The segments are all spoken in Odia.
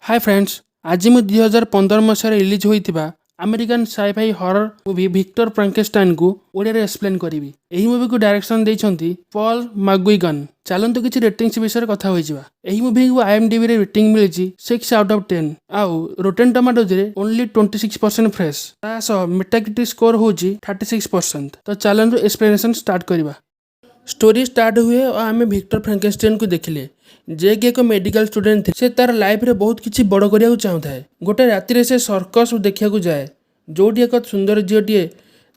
ହାଏ ଫ୍ରେଣ୍ଡସ୍, ଆଜି ମୁଁ 2015 ମସିହାରେ ରିଲିଜ୍ ହୋଇଥିବା American sci fi horror movie Victor ଫ୍ରାଙ୍କେନଷ୍ଟାଇନକୁ ଓଡ଼ିଆରେ ଏକ୍ସପ୍ଲେନ୍ କରିବି। ଏହି ମୁଭିକୁ ଡାଇରେକ୍ସନ୍ ଦେଇଛନ୍ତି ପଲ୍ ମାକ୍‌ଗୁଇଗନ୍। ଚାଲନ୍ତୁ, କିଛି ରେଟିଂସ୍ ବିଷୟରେ କଥା ହୋଇଯିବା। ଏହି ମୁଭିକୁ ଆଇଏମ୍ଡିବିରେ ରେଟିଂ ମିଳିଛି 6 ଆଉଟ୍ ଅଫ୍ 10 ଆଉ ରୋଟେନ୍ ଟମାଟୋଜରେ ଓନ୍ଲି 26% ଫ୍ରେଶ୍। ତା ସହ ମେଟାକ୍ରିଟିକ୍ ସ୍କୋର ହେଉଛି 36%। ତ ଚାଲନ୍ତୁ, ଏକ୍ସପ୍ଲେନେସନ୍ ଷ୍ଟାର୍ଟ କରିବା। ଷ୍ଟୋରି ଷ୍ଟାର୍ଟ ହୁଏ ଓ ଆମେ ଭିକ୍ଟର ଫ୍ରାଙ୍କେନଷ୍ଟାଇନକୁ ଦେଖିଲେ, ଯିଏକି ଏକ ମେଡିକାଲ ଷ୍ଟୁଡେଣ୍ଟ ଥିଲେ। ସେ ତାର ଲାଇଫରେ ବହୁତ କିଛି ବଡ଼ କରିବାକୁ ଚାହୁଁଥାଏ। ଗୋଟେ ରାତିରେ ସେ ସର୍କସ ଦେଖିବାକୁ ଯାଏ, ଯୋଉଠି ଏକ ସୁନ୍ଦର ଝିଅଟିଏ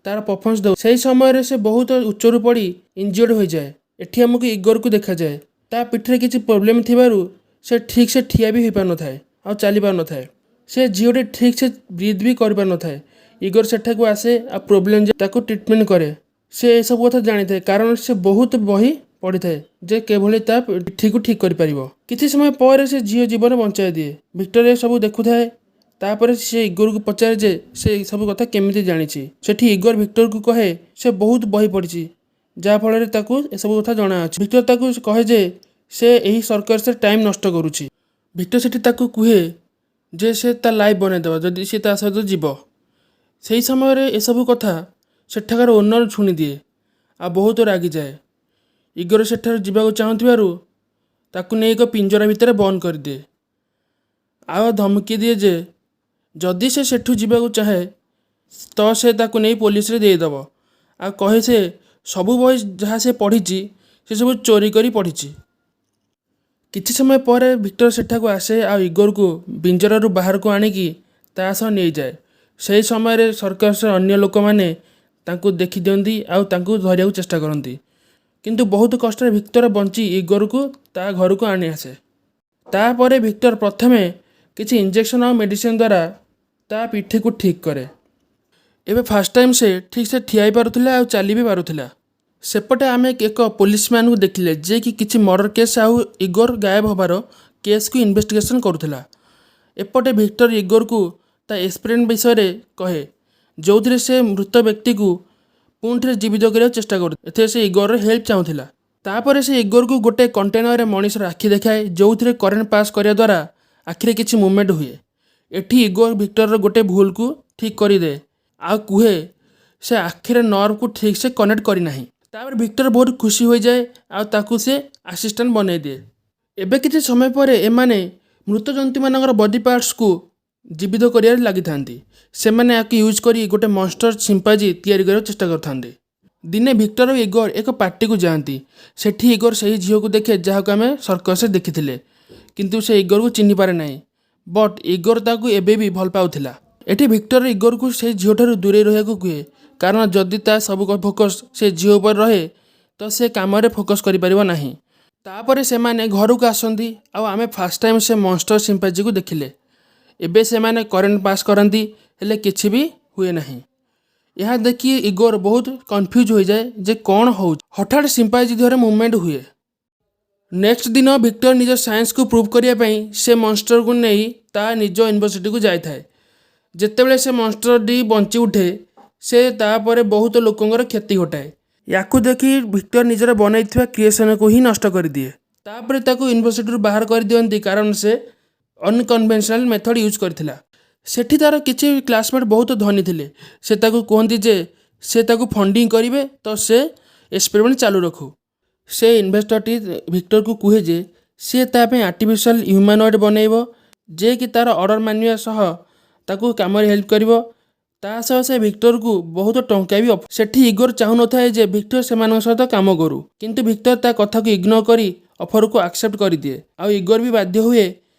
ତାର ପରଫର୍ମାନ୍ସ ଦେଉ। ସେହି ସମୟରେ ସେ ବହୁତ ଉଚ୍ଚରୁ ପଡ଼ି ଇଞ୍ଜିଓର୍ଡ ହୋଇଯାଏ। ଏଠି ଆମକୁ ଇଗୋରକୁ ଦେଖାଯାଏ। ତା ପିଠିରେ କିଛି ପ୍ରୋବ୍ଲେମ ଥିବାରୁ ସେ ଠିକ୍ ସେ ଠିଆ ବି ହୋଇପାରୁନଥାଏ ଆଉ ଚାଲି ପାରୁନଥାଏ। ସେ ଝିଅଟି ଠିକ୍ ସେ ବ୍ରିଦ୍ ବି କରିପାରୁନଥାଏ। ଇଗୋର ସେଠାକୁ ଆସେ ଆଉ ପ୍ରୋବ୍ଲେମ ତାକୁ ଟ୍ରିଟମେଣ୍ଟ କରେ। ସେ ଏସବୁ କଥା ଜାଣିଥାଏ, କାରଣ ସେ ବହୁତ ବହି ପଢ଼ିଥାଏ ଯେ କିଭଳି ତା ପିଠିକୁ ଠିକ୍ କରିପାରିବ। କିଛି ସମୟ ପରେ ସେ ଝିଅ ଜୀବନ ବଞ୍ଚାଇ ଦିଏ। ଭିକ୍ଟର ଏସବୁ ଦେଖୁଥାଏ। ତାପରେ ସେ ଇଗୋରକୁ ପଚାରେ ଯେ ସେ ଏସବୁ କଥା କେମିତି ଜାଣିଛି। ସେଠି ଇଗୋର ଭିକ୍ଟରକୁ କହେ, ସେ ବହୁତ ବହି ପଢ଼ିଛି, ଯାହାଫଳରେ ତାକୁ ଏସବୁ କଥା ଜଣାଅଛି। ଭିକ୍ଟର ତାକୁ କହେ ଯେ ସେ ଏହି ସର୍କସରେ ଟାଇମ୍ ନଷ୍ଟ କରୁଛି। ଭିକ୍ଟର ସେଠି ତାକୁ କୁହେ ଯେ ସେ ତା ଲାଇଫ୍ ବନେଇଦେବ, ଯଦି ସେ ତା ସହିତ ଯିବ। ସେହି ସମୟରେ ଏସବୁ କଥା ସେଠାକାର ଓନର ଶୁଣିଦିଏ ଆଉ ବହୁତ ରାଗିଯାଏ। ଇଗୋର ସେଠାରୁ ଯିବାକୁ ଚାହୁଁଥିବାରୁ ତାକୁ ନେଇ ଏକ ପିଞ୍ଜରା ଭିତରେ ବନ୍ଦ କରିଦିଏ ଆଉ ଧମକି ଦିଏ ଯେ ଯଦି ସେ ସେଠୁ ଯିବାକୁ ଚାହେଁ, ତ ସେ ତାକୁ ନେଇ ପୋଲିସରେ ଦେଇଦେବ। ଆଉ କହେ, ସେ ସବୁ ବହି ଯାହା ସେ ପଢ଼ିଛି, ସେ ସବୁ ଚୋରି କରି ପଢ଼ିଛି। କିଛି ସମୟ ପରେ ଭିକ୍ଟର ସେଠାକୁ ଆସେ ଆଉ ଇଗୋରକୁ ପିଞ୍ଜରାରୁ ବାହାରକୁ ଆଣିକି ତା ସହ ନେଇଯାଏ। ସେହି ସମୟରେ ସର୍କସର ଅନ୍ୟ ଲୋକମାନେ ତାଙ୍କୁ ଦେଖିଦିଅନ୍ତି ଆଉ ତାଙ୍କୁ ଧରିବାକୁ ଚେଷ୍ଟା କରନ୍ତି। କିନ୍ତୁ ବହୁତ କଷ୍ଟରେ ଭିକ୍ଟର ବଞ୍ଚି ଇଗୋରକୁ ତା ଘରକୁ ଆଣି ଆସେ। ତାପରେ ଭିକ୍ଟର ପ୍ରଥମେ କିଛି ଇଞ୍ଜେକ୍ସନ୍ ଆଉ ମେଡ଼ିସିନ ଦ୍ୱାରା ତା ପିଠିକୁ ଠିକ୍ କରେ। ଏବେ ଫାର୍ଷ୍ଟ ଟାଇମ୍ ସେ ଠିକ୍ ସେ ଠିଆ ହେଇପାରୁଥିଲା ଆଉ ଚାଲି ବି ପାରୁଥିଲା। ସେପଟେ ଆମେ ଏକ ପୋଲିସମ୍ୟାନକୁ ଦେଖିଲେ, ଯିଏକି କିଛି ମର୍ଡର କେସ୍ ଆଉ ଇଗୋର ଗାୟବ ହେବାର କେସ୍କୁ ଇନଭେଷ୍ଟିଗେସନ୍ କରୁଥିଲା। ଏପଟେ ଭିକ୍ଟର ଇଗୋରକୁ ତା ଏକ୍ସପେରିମେଣ୍ଟ ବିଷୟରେ କହେ, ଯେଉଁଥିରେ ସେ ମୃତ ବ୍ୟକ୍ତିକୁ ପୁଣି ଥରେ ଜୀବିତ କରିବାକୁ ଚେଷ୍ଟା କରୁ। ଏଥିରେ ସେ ଇଗୋରର ହେଲ୍ପ ଚାହୁଁଥିଲା। ତାପରେ ସେ ଇଗୋରକୁ ଗୋଟେ କଣ୍ଟେନରରେ ମଣିଷର ଆଖି ଦେଖାଏ, ଯେଉଁଥିରେ କରେଣ୍ଟ ପାସ୍ କରିବା ଦ୍ୱାରା ଆଖିରେ କିଛି ମୁଭମେଣ୍ଟ ହୁଏ। ଏଠି ଇଗୋର ଭିକ୍ଟରର ଗୋଟେ ଭୁଲକୁ ଠିକ୍ କରିଦିଏ ଆଉ କୁହେ, ସେ ଆଖିର ନର୍ଭକୁ ଠିକ୍ ସେ କନେକ୍ଟ କରିନାହିଁ। ତାପରେ ଭିକ୍ଟର ବହୁତ ଖୁସି ହୋଇଯାଏ ଆଉ ତାକୁ ସେ ଆସିଷ୍ଟାଣ୍ଟ ବନେଇଦିଏ। ଏବେ କିଛି ସମୟ ପରେ ଏମାନେ ମୃତ ଜନ୍ତୁମାନଙ୍କର ବଡି ପାର୍ଟସକୁ ଜୀବିତ କରିବାରେ ଲାଗିଥାନ୍ତି। ସେମାନେ ଏହାକୁ ୟୁଜ୍ କରି ଗୋଟେ ମନଷ୍ଟର ସିମ୍ପାଜି ତିଆରି କରିବାକୁ ଚେଷ୍ଟା କରିଥାନ୍ତି। ଦିନେ ଭିକ୍ଟର ଓ ଇଗୋର ଏକ ପାର୍ଟିକୁ ଯାଆନ୍ତି। ସେଠି ଇଗୋର ସେହି ଝିଅକୁ ଦେଖେ, ଯାହାକୁ ଆମେ ସର୍କସରେ ଦେଖିଥିଲେ। କିନ୍ତୁ ସେ ଇଗୋରକୁ ଚିହ୍ନି ପାରେ ନାହିଁ, ବଟ୍ ଇଗୋର ତାକୁ ଏବେ ବି ଭଲ ପାଉଥିଲା। ଏଠି ଭିକ୍ଟର ଇଗୋରକୁ ସେହି ଝିଅଠାରୁ ଦୂରେଇ ରହିବାକୁ କୁହେ, କାରଣ ଯଦି ତା ସବୁ ଫୋକସ୍ ସେ ଝିଅ ଉପରେ ରହେ, ତ ସେ କାମରେ ଫୋକସ୍ କରିପାରିବ ନାହିଁ। ତାପରେ ସେମାନେ ଘରକୁ ଆସନ୍ତି ଆଉ ଆମେ ଫାର୍ଷ୍ଟ ଟାଇମ୍ ସେ ମନଷ୍ଟର ସିମ୍ପାଜିକୁ ଦେଖିଲେ। ଏବେ ସେମାନେ କରେଣ୍ଟ ପାସ୍ କରନ୍ତି, ହେଲେ କିଛି ବି ହୁଏ ନାହିଁ। ଏହା ଦେଖି ଇଗୋର ବହୁତ କନଫ୍ୟୁଜ୍ ହୋଇଯାଏ ଯେ କ'ଣ ହେଉଛି। ହଠାତ୍ ସିମ୍ପାଜି ଦେହରେ ମୁଭମେଣ୍ଟ ହୁଏ। ନେକ୍ସଟ ଦିନ ଭିକ୍ଟର ନିଜ ସାଇନ୍ସକୁ ପ୍ରୁଭ୍ କରିବା ପାଇଁ ସେ ମନଷ୍ଟରକୁ ନେଇ ତା ନିଜ ୟୁନିଭର୍ସିଟିକୁ ଯାଇଥାଏ। ଯେତେବେଳେ ସେ ମନଷ୍ଟରଟି ବଞ୍ଚି ଉଠେ, ସେ ତାପରେ ବହୁତ ଲୋକଙ୍କର କ୍ଷତି ଘଟାଏ। ୟାକୁ ଦେଖି ଭିକ୍ଟର ନିଜର ବନେଇଥିବା କ୍ରିଏସନକୁ ହିଁ ନଷ୍ଟ କରିଦିଏ। ତାପରେ ତାକୁ ୟୁନିଭର୍ସିଟିରୁ ବାହାର କରିଦିଅନ୍ତି, କାରଣ ସେ ଅନକନଭେନସନାଲ ମେଥଡ଼ ୟୁଜ୍ କରିଥିଲା। ସେଠି ତାର କିଛି କ୍ଲାସମେଟ୍ ବହୁତ ଧନୀ ଥିଲେ। ସେ ତାକୁ କୁହନ୍ତି ଯେ ସେ ତାକୁ ଫଣ୍ଡିଂ କରିବେ, ତ ସେ ଏକ୍ସପେରିମେଣ୍ଟ ଚାଲୁ ରଖୁ। ସେ ଇନଭେଷ୍ଟରଟି ଭିକ୍ଟରକୁ କୁହେ ଯେ ସିଏ ତା ପାଇଁ ଆର୍ଟିଫିସିଆଲ ହ୍ୟୁମାନଏଡ଼ ବନେଇବ, ଯିଏକି ତାର ଅର୍ଡ଼ର ମାନିବା ସହ ତାକୁ କାମରେ ହେଲ୍ପ କରିବ। ତା ସହ ସେ ଭିକ୍ଟରକୁ ବହୁତ ଟଙ୍କା ବି ଅଫର। ସେଠି ଇଗୋର ଚାହୁଁନଥାଏ ଯେ ଭିକ୍ଟର ସେମାନଙ୍କ ସହିତ କାମ କରୁ। କିନ୍ତୁ ଭିକ୍ଟର ତା କଥାକୁ ଇଗ୍ନୋର କରି ଅଫରକୁ ଆକ୍ସେପ୍ଟ କରିଦିଏ ଆଉ ଇଗୋର ବି ବାଧ୍ୟ ହୁଏ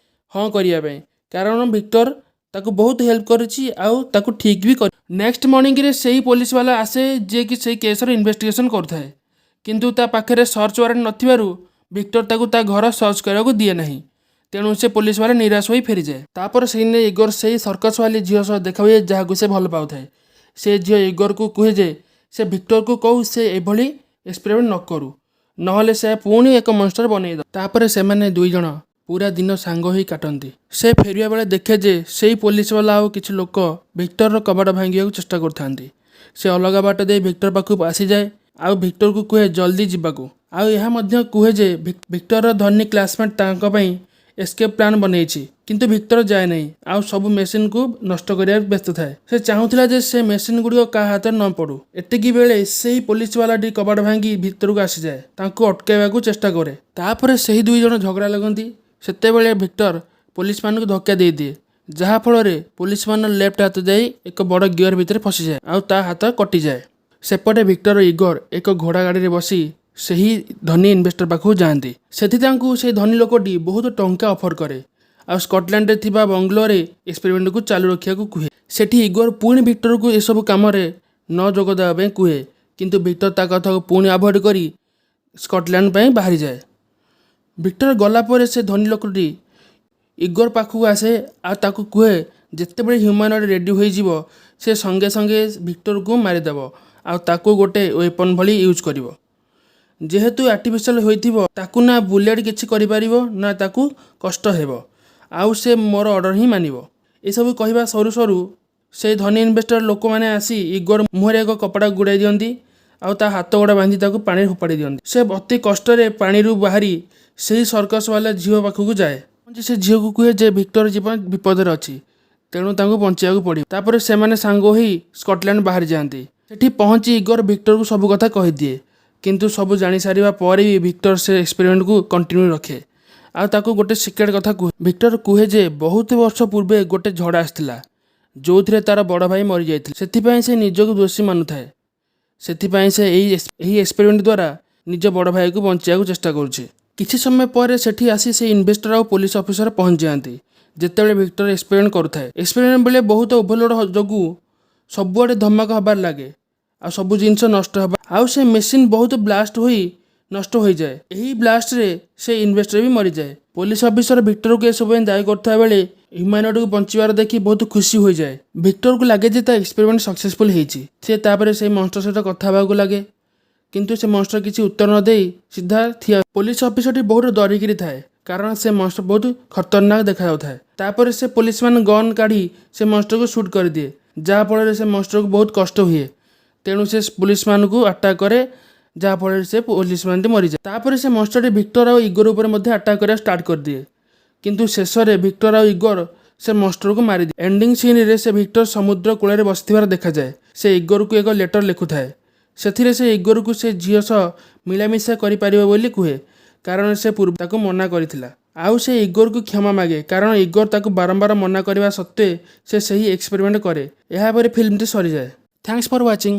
ହଁ କରିବା ପାଇଁ, କାରଣ ଭିକ୍ଟର ତାକୁ ବହୁତ ହେଲ୍ପ କରିଛି ଆଉ ତାକୁ ଠିକ୍ ବି କରି। ନେକ୍ସଟ ମର୍ଣ୍ଣିଂରେ ସେଇ ପୋଲିସ ବାଲା ଆସେ, ଯିଏକି ସେଇ କେସ୍ର ଇନଭେଷ୍ଟିଗେସନ୍ କରୁଥାଏ। କିନ୍ତୁ ତା ପାଖରେ ସର୍ଚ୍ଚ ୱାରେଣ୍ଟ ନଥିବାରୁ ଭିକ୍ଟର ତାକୁ ତା ଘର ସର୍ଚ୍ଚ କରିବାକୁ ଦିଏ ନାହିଁ। ତେଣୁ ସେ ପୋଲିସ ବାଲା ନିରାଶ ହୋଇ ଫେରିଯାଏ। ତାପରେ ସେଇଦିନ ଇଗୋର ସେଇ ସର୍କସ ବାଲି ଝିଅ ସହ ଦେଖା ହୁଏ, ଯାହାକୁ ସେ ଭଲ ପାଉଥାଏ। ସେ ଝିଅ ଇଗୋରକୁ କୁହେ ଯେ ସେ ଭିକ୍ଟରକୁ କହୁ ସେ ଏଭଳି ଏକ୍ସପେରିମେଣ୍ଟ ନ କରୁ, ନହେଲେ ସେ ପୁଣି ଏକ ମନଷ୍ଟର ବନେଇଦେବ। ତାପରେ ସେମାନେ ଦୁଇ ଜଣ ପୁରା ଦିନ ସାଙ୍ଗ ହୋଇ କାଟନ୍ତି। ସେ ଫେରିବା ବେଳେ ଦେଖେ ଯେ ସେଇ ପୋଲିସ ବାଲା ଆଉ କିଛି ଲୋକ ଭିକ୍ଟରର କବାଟ ଭାଙ୍ଗିବାକୁ ଚେଷ୍ଟା କରୁଥାନ୍ତି। ସେ ଅଲଗା ବାଟ ଦେଇ ଭିକ୍ଟର ପାଖକୁ ଆସିଯାଏ ଆଉ ଭିକ୍ଟରକୁ କୁହେ ଜଲ୍ଦି ଯିବାକୁ। ଆଉ ଏହା ମଧ୍ୟ କୁହେ ଯେ ଭିକ୍ଟରର ଧନୀ କ୍ଲାସମେଟ୍ ତାଙ୍କ ପାଇଁ ଏସ୍କେପ୍ ପ୍ଲାନ୍ ବନେଇଛି। କିନ୍ତୁ ଭିକ୍ଟର ଯାଏ ନାହିଁ ଆଉ ସବୁ ମେସିନ୍କୁ ନଷ୍ଟ କରିବାରେ ବ୍ୟସ୍ତ ଥାଏ। ସେ ଚାହୁଁଥିଲା ଯେ ସେ ମେସିନ୍ ଗୁଡ଼ିକ କାହା ହାତରେ ନ ପଡ଼ୁ। ଏତିକି ବେଳେ ସେହି ପୋଲିସ ବାଲାଟି କବାଟ ଭାଙ୍ଗି ଭିତରକୁ ଆସିଯାଏ, ତାଙ୍କୁ ଅଟକାଇବାକୁ ଚେଷ୍ଟା କରେ। ତାପରେ ସେହି ଦୁଇ ଜଣ ଝଗଡ଼ା ଲାଗନ୍ତି। ସେତେବେଳେ ଭିକ୍ଟର ପୋଲିସମାନଙ୍କୁ ଧକ୍କା ଦେଇଦିଏ, ଯାହାଫଳରେ ପୋଲିସମାନ ଲେଫ୍ଟ ହାତ ଯାଇ ଏକ ବଡ଼ ଗିୟର ଭିତରେ ଫସିଯାଏ ଆଉ ତା ହାତ କଟିଯାଏ। ସେପଟେ ଭିକ୍ଟର, ଇଗୋର ଏକ ଘୋଡ଼ା ଗାଡ଼ିରେ ବସି ସେହି ଧନୀ ଇନଭେଷ୍ଟର ପାଖକୁ ଯାଆନ୍ତି। ସେଠି ତାଙ୍କୁ ସେହି ଧନୀ ଲୋକଟି ବହୁତ ଟଙ୍କା ଅଫର କରେ ଆଉ ସ୍କଟଲ୍ୟାଣ୍ଡରେ ଥିବା ବଙ୍ଗଲୋରେ ଏକ୍ସପେରିମେଣ୍ଟକୁ ଚାଲୁ ରଖିବାକୁ କୁହେ। ସେଠି ଇଗୋର ପୁଣି ଭିକ୍ଟରକୁ ଏସବୁ କାମରେ ନ ଯୋଗ ଦେବା ପାଇଁ କୁହେ, କିନ୍ତୁ ଭିକ୍ଟର ତା କଥାକୁ ପୁଣି ଆଭଏଡ଼ କରି ସ୍କଟଲ୍ୟାଣ୍ଡ ପାଇଁ ବାହାରିଯାଏ। ଭିକ୍ଟର ଗଲା ପରେ ସେ ଧନୀ ଲୋକଟି ଇଗୋର ପାଖକୁ ଆସେ ଆଉ ତାକୁ କୁହେ, ଯେତେବେଳେ ହ୍ୟୁମାନଏଡ଼ ରେଡ଼ି ହୋଇଯିବ, ସେ ସଙ୍ଗେ ସଙ୍ଗେ ଭିକ୍ଟରକୁ ମାରିଦେବ ଆଉ ତାକୁ ଗୋଟେ ୱେପନ୍ ଭଳି ୟୁଜ୍ କରିବ। ଯେହେତୁ ଆର୍ଟିଫିସିଆଲ ହୋଇଥିବ, ତାକୁ ନା ବୁଲେଟ୍ କିଛି କରିପାରିବ, ନା ତାକୁ କଷ୍ଟ ହେବ ଆଉ ସେ ମୋର ଅର୍ଡ଼ର ହିଁ ମାନିବ। ଏସବୁ କହିବା ସରୁ ସରୁ ସେଇ ଧନୀ ଇନଭେଷ୍ଟର ଲୋକମାନେ ଆସି ଇଗୋର ମୁହଁରେ ଏକ କପଡ଼ା ଗୁଡ଼ାଇ ଦିଅନ୍ତି ଆଉ ତା ହାତ ଗୋଡ଼ ବାନ୍ଧି ତାକୁ ପାଣିରେ ଫୋପାଡ଼ି ଦିଅନ୍ତି। ସେ ଅତି କଷ୍ଟରେ ପାଣିରୁ ବାହାରି ସେହି ସର୍କସ ବାଲା ଝିଅ ପାଖକୁ ଯାଏ। ସେ ଝିଅକୁ କୁହେ ଯେ ଭିକ୍ଟର ଜୀବନ ବିପଦରେ ଅଛି, ତେଣୁ ତାଙ୍କୁ ବଞ୍ଚାଇବାକୁ ପଡ଼ିବ। ତାପରେ ସେମାନେ ସାଙ୍ଗ ହୋଇ ସ୍କଟଲ୍ୟାଣ୍ଡ ବାହାରି ଯାଆନ୍ତି। ସେଠି ପହଞ୍ଚି ଇଗୋର ଭିକ୍ଟରକୁ ସବୁ କଥା କହିଦିଏ। କିନ୍ତୁ ସବୁ ଜାଣିସାରିବା ପରେ ବି ଭିକ୍ଟର ସେ ଏକ୍ସପେରିମେଣ୍ଟକୁ କଣ୍ଟିନ୍ୟୁ ରଖେ ଆଉ ତାକୁ ଗୋଟେ ସିକ୍ରେଟ କଥା କୁହେ। ଭିକ୍ଟର କୁହେ ଯେ ବହୁତ ବର୍ଷ ପୂର୍ବେ ଗୋଟେ ଝଡ଼ ଆସିଥିଲା, ଯେଉଁଥିରେ ତାର ବଡ଼ ଭାଇ ମରିଯାଇଥିଲା। ସେଥିପାଇଁ ସେ ନିଜକୁ ଦୋଷୀ ମାନୁଥାଏ। ସେଥିପାଇଁ ସେ ଏହି ଏକ୍ସପେରିମେଣ୍ଟ ଦ୍ୱାରା ନିଜ ବଡ଼ ଭାଇକୁ ବଞ୍ଚାଇବାକୁ ଚେଷ୍ଟା କରୁଛି। କିଛି ସମୟ ପରେ ସେଠି ଆସି ସେ ଇନଭେଷ୍ଟର ଆଉ ପୋଲିସ ଅଫିସର ପହଞ୍ଚିଯାଆନ୍ତି, ଯେତେବେଳେ ଭିକ୍ଟର ଏକ୍ସପେରିମେଣ୍ଟ କରୁଥାଏ। ଏକ୍ସପେରିମେଣ୍ଟ ବେଳେ ବହୁତ ଓଭରଲୋଡ଼ ଯୋଗୁଁ ସବୁଆଡ଼େ ଧମାକା ହେବାରେ ଲାଗେ ଆଉ ସବୁ ଜିନିଷ ନଷ୍ଟ ହେବା ଆଉ ସେ ମେସିନ୍ ବହୁତ ବ୍ଲାଷ୍ଟ ହୋଇ ନଷ୍ଟ ହୋଇଯାଏ। ଏହି ବ୍ଲାଷ୍ଟରେ ସେ ଇନଭେଷ୍ଟର ବି ମରିଯାଏ। ପୋଲିସ ଅଫିସର ଭିକ୍ଟରକୁ ଏସବୁ ପାଇଁ ଦାୟୀ କରୁଥିବା ବେଳେ ହ୍ୟୁମାନଏଡ଼କୁ ବଞ୍ଚିବାର ଦେଖି ବହୁତ ଖୁସି ହୋଇଯାଏ। ଭିକ୍ଟରକୁ ଲାଗେ ଯେ ତା ଏକ୍ସପେରିମେଣ୍ଟ ସକ୍ସେସଫୁଲ ହେଇଛି। ସେ ତାପରେ ସେଇ ମନଷ୍ଟର ସହିତ କଥା ହେବାକୁ ଲାଗେ, କିନ୍ତୁ ସେ ମନଷ୍ଟର କିଛି ଉତ୍ତର ନ ଦେଇ ସିଧା ଠିଆ। ପୋଲିସ ଅଫିସରଟି ବହୁତ ଡରିକିରି ଥାଏ, କାରଣ ସେ ମନଷ୍ଟର ବହୁତ ଖତରନାକ ଦେଖାଯାଉଥାଏ। ତାପରେ ସେ ପୋଲିସମାନ ଗନ୍ କାଢ଼ି ସେ ମନଷ୍ଟରକୁ ସୁଟ୍ କରିଦିଏ, ଯାହାଫଳରେ ସେ ମନଷ୍ଟରକୁ ବହୁତ କଷ୍ଟ ହୁଏ। ତେଣୁ ସେ ପୋଲିସମାନଙ୍କୁ ଆଟାକ୍ କରେ, ଯାହାଫଳରେ ସେ ପୋଲିସମାନଟି ମରିଯାଏ। ତାପରେ ସେ ମନଷ୍ଟରଟି ଭିକ୍ଟର ଆଉ ଇଗୋର ଉପରେ ମଧ୍ୟ ଆଟାକ୍ କରିବା ଷ୍ଟାର୍ଟ କରିଦିଏ, କିନ୍ତୁ ଶେଷରେ ଭିକ୍ଟର ଆଉ ଇଗୋର ସେ ମନଷ୍ଟରକୁ ମାରିଦିଏ। ଏଣ୍ଡିଂ ସିନ୍ରେ ସେ ଭିକ୍ଟର ସମୁଦ୍ର କୂଳରେ ବସିଥିବାର ଦେଖାଯାଏ। ସେ ଇଗୋରକୁ ଏକ ଲେଟର ଲେଖୁଥାଏ। ସେଥିରେ ସେ ଇଗୋରକୁ ସେ ଝିଅ ସହ ମିଳାମିଶା କରିପାରିବ ବୋଲି କୁହେ, କାରଣ ସେ ପୂର୍ବ ତାକୁ ମନା କରିଥିଲା। ଆଉ ସେ ଇଗୋରକୁ କ୍ଷମା ମାଗେ, କାରଣ ଇଗୋର ତାକୁ ବାରମ୍ବାର ମନା କରିବା ସତ୍ତ୍ୱେ ସେ ସେହି ଏକ୍ସପେରିମେଣ୍ଟ କରେ। ଏହାପରେ ଫିଲ୍ମଟି ସରିଯାଏ। Thanks for watching.